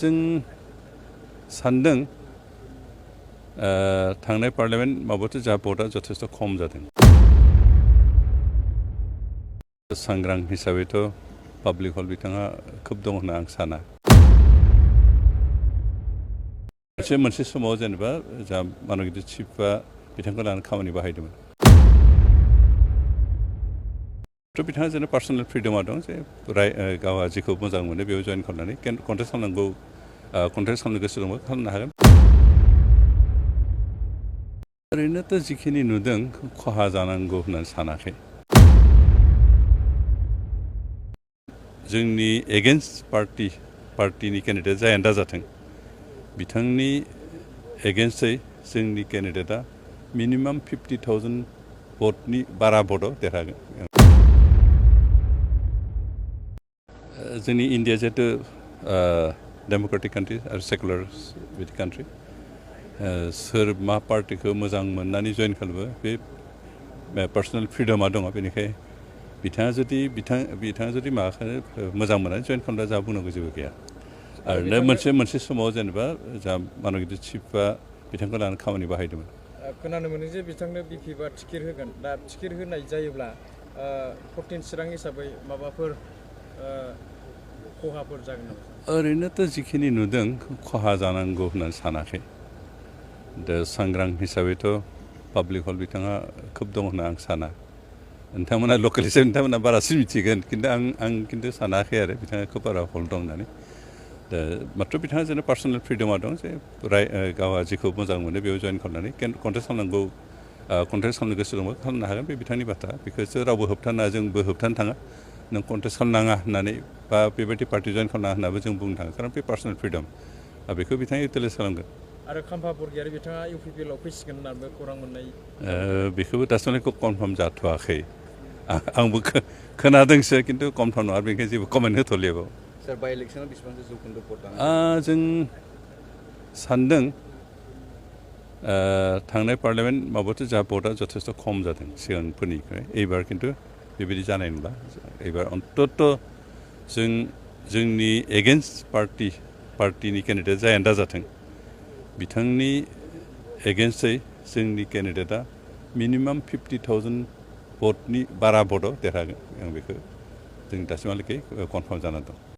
जों सानदों थांनाय पार्लियामेन्ट माबायावथ' जोंहा भटआ जथेस्थ' खम जादों। सांग्रां हिसाबैथ' पाब्लिक हल बिथाङा खोब दं होनना आं साना। मोनसे समाव जेनेबा जोंहा मानगिदिर चिफआ बिथांखौ लानानै खामानि बाहायदोंमोन। थ' बिथाङा जेन पार्सनेल फ्रिडमा दं जे गावहा जेखौ मोजां मोनो बेयाव जइन खालामनानै कन्टेस्ट खालामनांगौ कन्टेस्ट खालामनो गोसो दंबा खालामनो हागोन। ओरैनोथ' जिखिनि नुदों खहा जानांगौ होननानै सानाखै। जोंनि एगेन्स्ट पार्टिनि केन्डिडेट जायानो दा जाथों बिथांनि एगेन्स्टै जोंनि केन्डिडेटआ मिनिमाम 50,000 भटनि बारा भटआव देरहागोन। जोंनि इन्डिया जिहेतु डेम'क्रेटिक कान्ट्रि आरो सेकुलार बिदि कान्ट्रि सोर मा पार्टिखौ मोजां मोननानै जइन खालामो बे पार्सनेल फ्रिडमा दङ। बेनिखायनो बिथाङा जुदि माबाखौ मोजां मोननानै जइन खालामब्ला जोंहा बुंनांगौ जेबो गैया। आरो मोनसे समाव जेनेबा जोंहा मानगिदिर चिफआ बिथांखौ लानानै खामानि बाहायदोंमोन। खोनानो मोनो जे बिथांनो बिपि बा टिकेट होगोन। दा टिकेट होनाय जायोब्ला 14 चिरां हिसाबै माबाफोर खहाफोर जागोन नामा? ओरैनोथ' जिखिनि नुदों खहा जानांगौ होननानै सानाखै। दा सांग्रां हिसाबैथ' पाब्लिक हल बिथाङा खोब दं होनना आं साना। नोंथांमोना लकेल हिसाबै नोंथांमोना बारासिन मिथिगोन, खिन्थु आं खिन्थु सानाखै आरो बिथाङा खोब बारा हल दं होननानै। दा माथ्र' बिथाङा जेन पार्सनेल फ्रिडमा दं जे गावहा जेखौ मोजां मोनो बेयाव जइन खालामनानै कन्टेस्ट खालामनांगौ कन्टेस्ट खालामनो गोसो दंबा खालामनो हागोन। बे बिथांनि बाथ्रा, बेखौसो रावबो होबथाना जोंबो होबथानो थाङा। नों कन्टेस्ट खालामनाङा होननानै बा बेबायदि पार्टि जइन खालामनाङा होननाबो जों बुंनो थाङा, खारन बे पार्सनेल फ्रिडम बेखौ बिथाङा इउटिलाइज खालामगोन। आरो खाम्फा बरगयारि बिथाङा इउपिपिएलआव फैसिगोन होननानैबो खौरां मोननाय बेखौबो दासिमबो कनफार्म जाथ'वाखै। आंबो खोनादोंसो, खिन्थु कनफार्म नङा, बेनिखायनो जेबो कमेन्ट होथ'लिया बाव। सार बाइ इलेक्सनाव बेसेबांसो जौखोन्दो भट जों सानदों थांनाय पार्लियामेन्ट माबायावथ' जोंहा भटआ जथेस्थ' खम जादों सिगांफोरनिफ्राय। एबार खिन्थु बेबायदि जानाय नंला। एबार अन्तत' जोंनि एगेन्स्ट पार्टिनि केन्डिडेट जायानो दा जाथों बिथांनि एगेन्स्टै जोंनि केन्डिडेटआ मिनिमाम 50,000 भटनि बारा भटआव देरहागोन। आं बेखौ जों दासिमहालागै कनफार्म जानानै दं।